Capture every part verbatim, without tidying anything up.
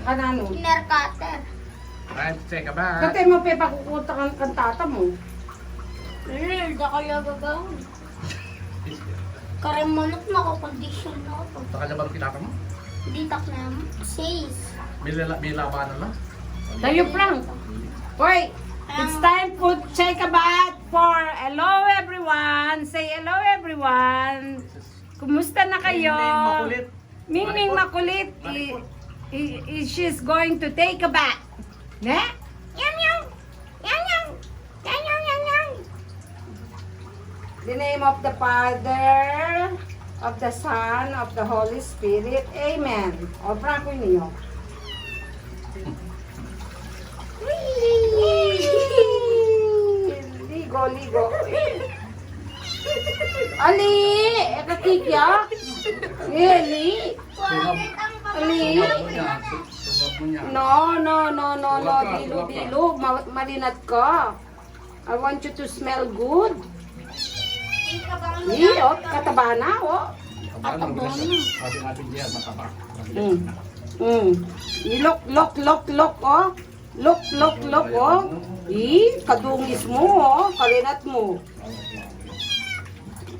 Kananu? Mercator. Right, check ka ba? Dati mo pa pakukunta kan, kan tata mo. Lil, da kaya gagawin. Kareng manok, naka-condition na ako. Baka laban kita ka mo? Ditak na mo. Sis. May lala-, may labanan na. Tayo, Frank. Hoy, it's time for check a bat for hello everyone. Say hello everyone. Kumusta na kayo? Mingming makulit. Mingming makulit. I, i, she's going to take a bath. Ne? Yum, yum. Yum, yum. Yum, yum, yum, yum. The name of the Father, of the Son, of the Holy Spirit. Amen. O, Franco niyo. Ligo, ligo. Ali, e ka kikya? Ali. Ali. No, no, no, no, no. Dilu, dilu. Ma-, malinat ka. I want you to smell good. Iyo, kataba na, o. Kataba na. Sabi nga din diyan, mataba. Mm. Mm. Look, look, look, look, o. Look, look, look, o. I, kadungis mu, o. Kalinat mu.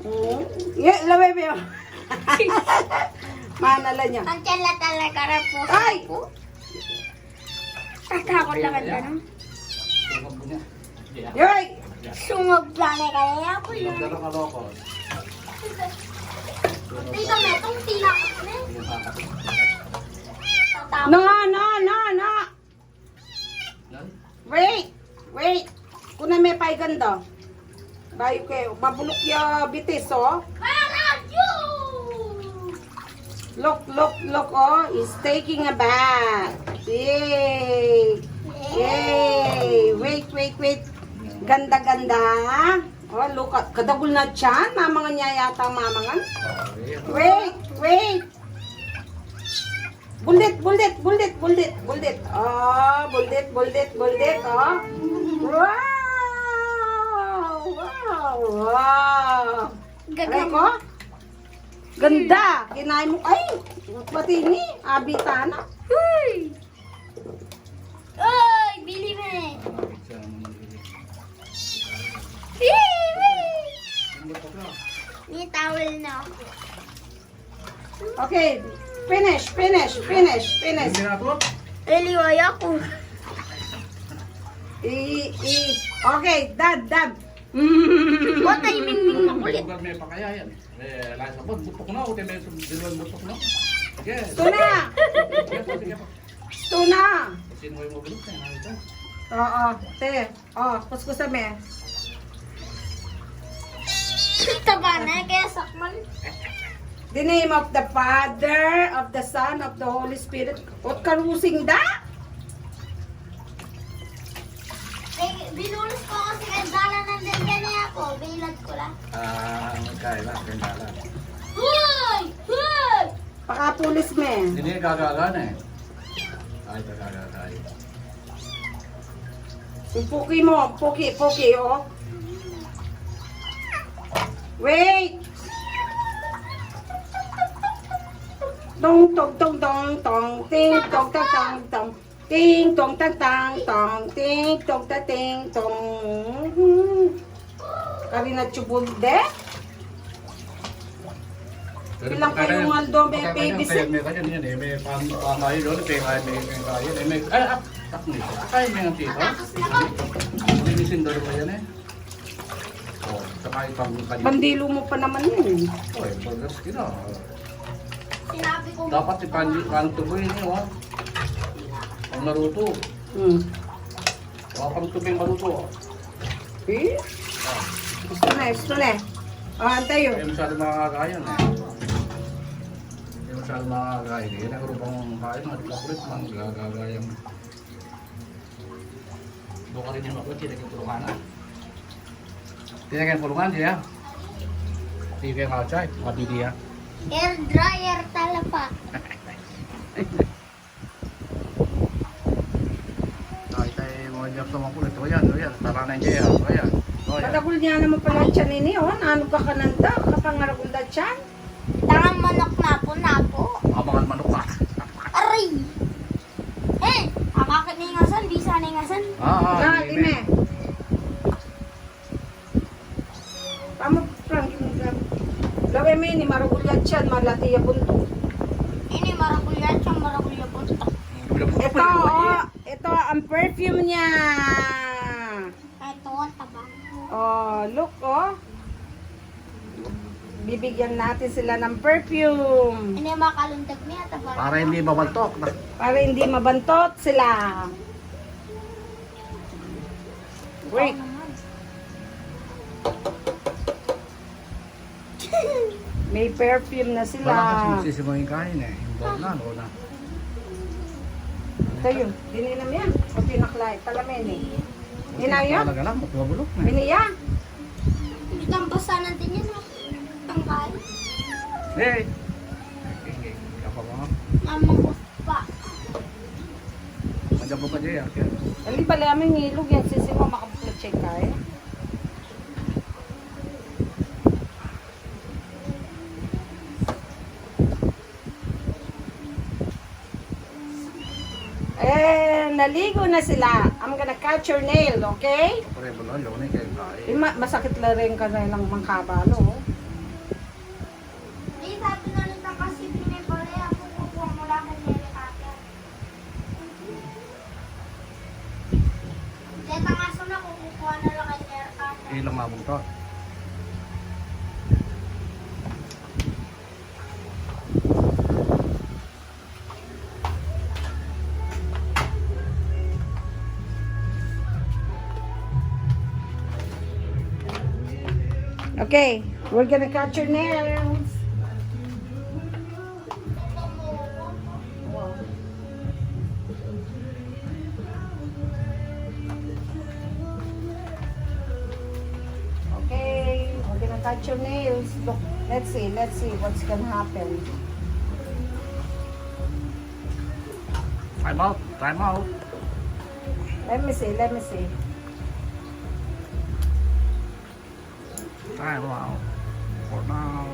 Mm. Ye, laway, be. Manala niya. Ang tiyan la talaga na po. Ay! Tatakot lang ang tanong. Yoy! Sungog lang na kaya ako yun. Tingnan mo, itong tinakot na yun. No, no, no, no! Wait! Wait! Kuna me paigan da. Bayu ke, mabuluk ya bitis, o. Where are you? Look, look, look, o. He's taking a bath. Yay! Yay! Wait, wait, wait. Ganda, ganda. O, look at, kadagul na tiyan. Mamangan ya yata, mamangan. Wait, wait. Buldit, buldit, buldit, buldit, buldit. O, buldit, buldit, buldit, o. Wow! Wow! Wow! Ganda. Aray ko. Ganda. Kinain mo. Ay, pati ini, abita na. Uy! Ay, bili me. Bili me. Ni tawel na ako. Okay, finish, finish, finish, finish. Hindi na to? Eliway ako. I, i, okay, dad, dad. Mm. What, ay, Mingming makulit. Lugar may pakaya yan. Eh, lasa mo, butok na, o, te, may diluan butok na. Sige. Ito na. Sige, sige. Ito na. Sino yung mabulok na, ano ito? Oo, te. O, kuskusa me. Taba na, kaya sakmal. The name of the Father, of the Son, of the Holy Spirit. Ot karusing da? Eh, binulus ko kasi ang dalan ng dyan ako. Binilad ko lang. Ah, magkaiba, ang dalan. Hoy! Hoy! Pakapulis me. Hindi, gagaga na eh. Ay, gagaga tayo. Puki mo, puki, puki, o. Wait! Tong, tong, tong, tong, tong, ting, tong, tong, tong, tong, ting, tong, tang, tang, tong, ting, tong, ta, ting, tong. Kari na tsubul de. Pero ilang pagka-, kayo nga do, may pagka-, baby kaya, sit. May kanya niyan eh, may pang-, pangayo doon, may kaya, may, may kaya, eh, may, ah, ah, ah, may, ah, kaya may ang tita. May misindor pa yan eh. Oh, saka ipang-, kanya. Bandilu mo pa naman yan eh. Oh, eh, burgers, you know. Sinabi ko dapat ipanji-, paano tubo yun eh, oh. Pang naruto. Hmm. Baka pang tubig maluto. Eh? Gusto na, gusto na. O, antay yun. Hindi masyado makakagayan eh. Hindi masyado makakagayan eh. Yan ang rubang kain, mga dikaprit, mga gagagayan. Doon ka rin yung makuha, tinagyan kulungan na. Tinagyan kulungan siya. Tinagyan outside, mabili ah. Air dryer talaga. Ay, tayo, mga Jackson, mga kulit. O yan, o yan. Tara na, Jay, ah. O yan. Padagul niya naman pala tiyan ini, o. Nanu ka kananda, kapangaragul da tiyan. Tangan manok na po, na po. Abangan manok ka. Aray! Ningasan? Ah, ah, ah, lime. Lime. Tama, Frank, yung lawe me ini, maragul ya atian, malati ya buntuk. Ini maragul ya atian, maragul ya buntuk. Ito, oh, ito ang perfume niya. Ito, taba. Oh, look, oh. Bibigyan natin sila ng perfume. Ini makalundag niya, taba. Para hindi mabantok na. Para hindi mabantot sila. Wait. May perfume na sila. Malakas magsisimuling kain eh. Yung bawal na, ano na. Ito yun. Dininam yan. O pinaklay. Talamen eh. Hinayop. Talaga lang, mabulok na. Biniya. Itang basa natin yan, oh. Tangkay. Hey! Hey, hey, hey. Apa mo? Mamang pa. Madabo ka, Jay, ah. Kaya ali pala aming ilog yan, sisi mo, makapag-check ka, eh. Eh, naligo na sila. I'm gonna cut your nail, okay? Pare, bala, yun eh, kaya tayo. Eh, ma-, masakit la rin ka na ilang mangkabalo, oh. Di, sabi na nita kasi, pinipare, ako kukuha mo lang kay Mary Ate. Deta nga suna, kukuha na lang kay Mary Ate. Ilang mabungkak. Okay, we're gonna cut your nails. Okay, we're gonna cut your nails. Look, let's see, let's see what's gonna happen. Time out, time out. Let me see, let me see. Time out for now.